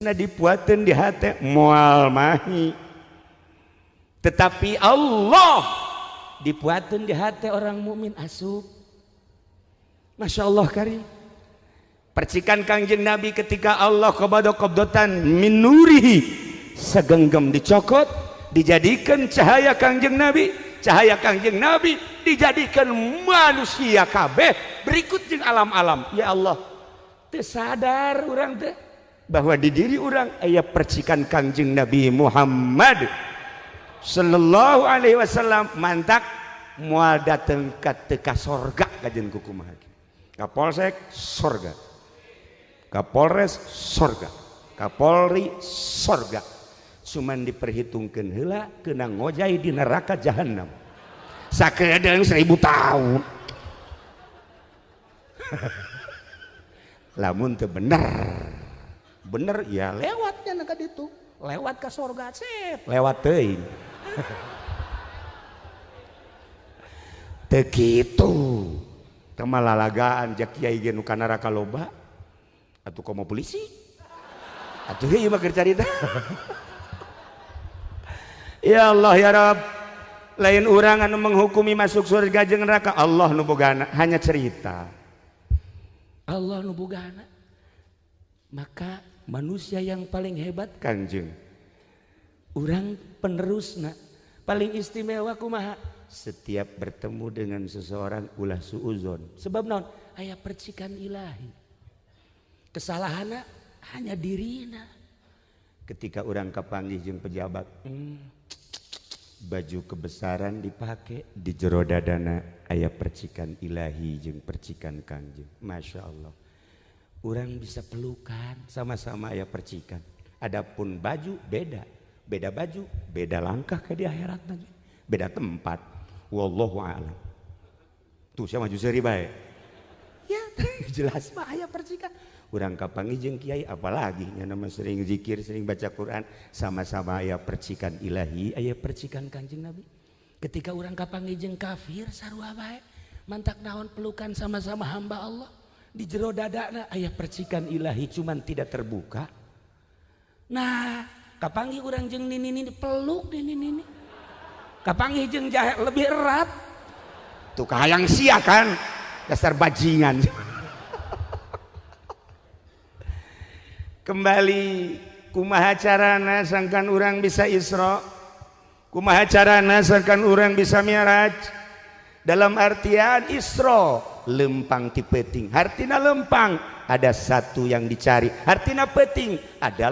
Dipuateun di hate moal mahi, tetapi Allah dipuateun di hate orang mukmin asup. Masya Allah karim. Percikan Kangjeng Nabi ketika Allah qabada qabdatan min nurihi, segenggam dicokot, dijadikan cahaya Kangjeng Nabi. Cahaya Kangjeng Nabi dijadikan manusia kabeh berikut jeung alam-alam. Ya Allah, teu sadar urang teh bahwa di diri orang aya percikan Kangjeng Nabi Muhammad sallallahu alaihi wasallam. Mantak moal dateng ka teu ka sorga kajen kukumaha. Kapolsek sorga, Kapolres sorga, Kapolri sorga, cuman diperhitungkeun heula kena ngojay di neraka jahanam sakedeung 1000 tahun. Lamun teu bener bener ya lewatnya na ka ditu, lewat ka sorga, sip lewat teuing. Teu kitu teu malalagaan jak kiai ge nu ka neraka loba atuh komo polisi atuh ieu mah keur carita. Ya Allah ya Rabb, lain urang anu menghukumi masuk surga jeung neraka, Allah nu bogana, hanya cerita Allah nu bogana. Maka manusia yang paling hebat Kangjeng, urang penerusna paling istimewa kumaha? Setiap bertemu dengan seseorang ulah suuzon, sebab naon? Aya percikan ilahi, kesalahanna hanya dirina. Ketika urang kapanggih jeung pejabat, baju kebesaran dipake, di jero dadana aya percikan ilahi jeung percikan Kangjeng. Masya Allah, orang bisa pelukan sama-sama aya percikan. Adapun baju beda, beda baju, beda langkah ke di akhirat lagi, beda tempat. Wallahu a'lam. Tuh saya maju seri bae. Ya, jelas mah aya percikan. Urang kapanggih jeung kiai apalagi nya nama sering zikir, sering baca Quran, sama-sama aya percikan ilahi, aya percikan Kangjeng Nabi. Ketika urang kapanggih jeung kafir sarua bae, mantak naon pelukan sama-sama hamba Allah. Di jero dadana aya percikan ilahi cuman tidak terbuka. Nah, kapanggih urang jeung nini nini peluk nini nini. Kapanggih jeung jahe lebih erat. Tuh kahayang sia kan, dasar bajingan. Kembali kumaha carana sangkan urang bisa Isra, kumaha carana sangkan urang bisa Mi'raj. Dalam artian Isra lempang ti peuting, hartina lempang ada satu yang dicari, hartina peuting adalah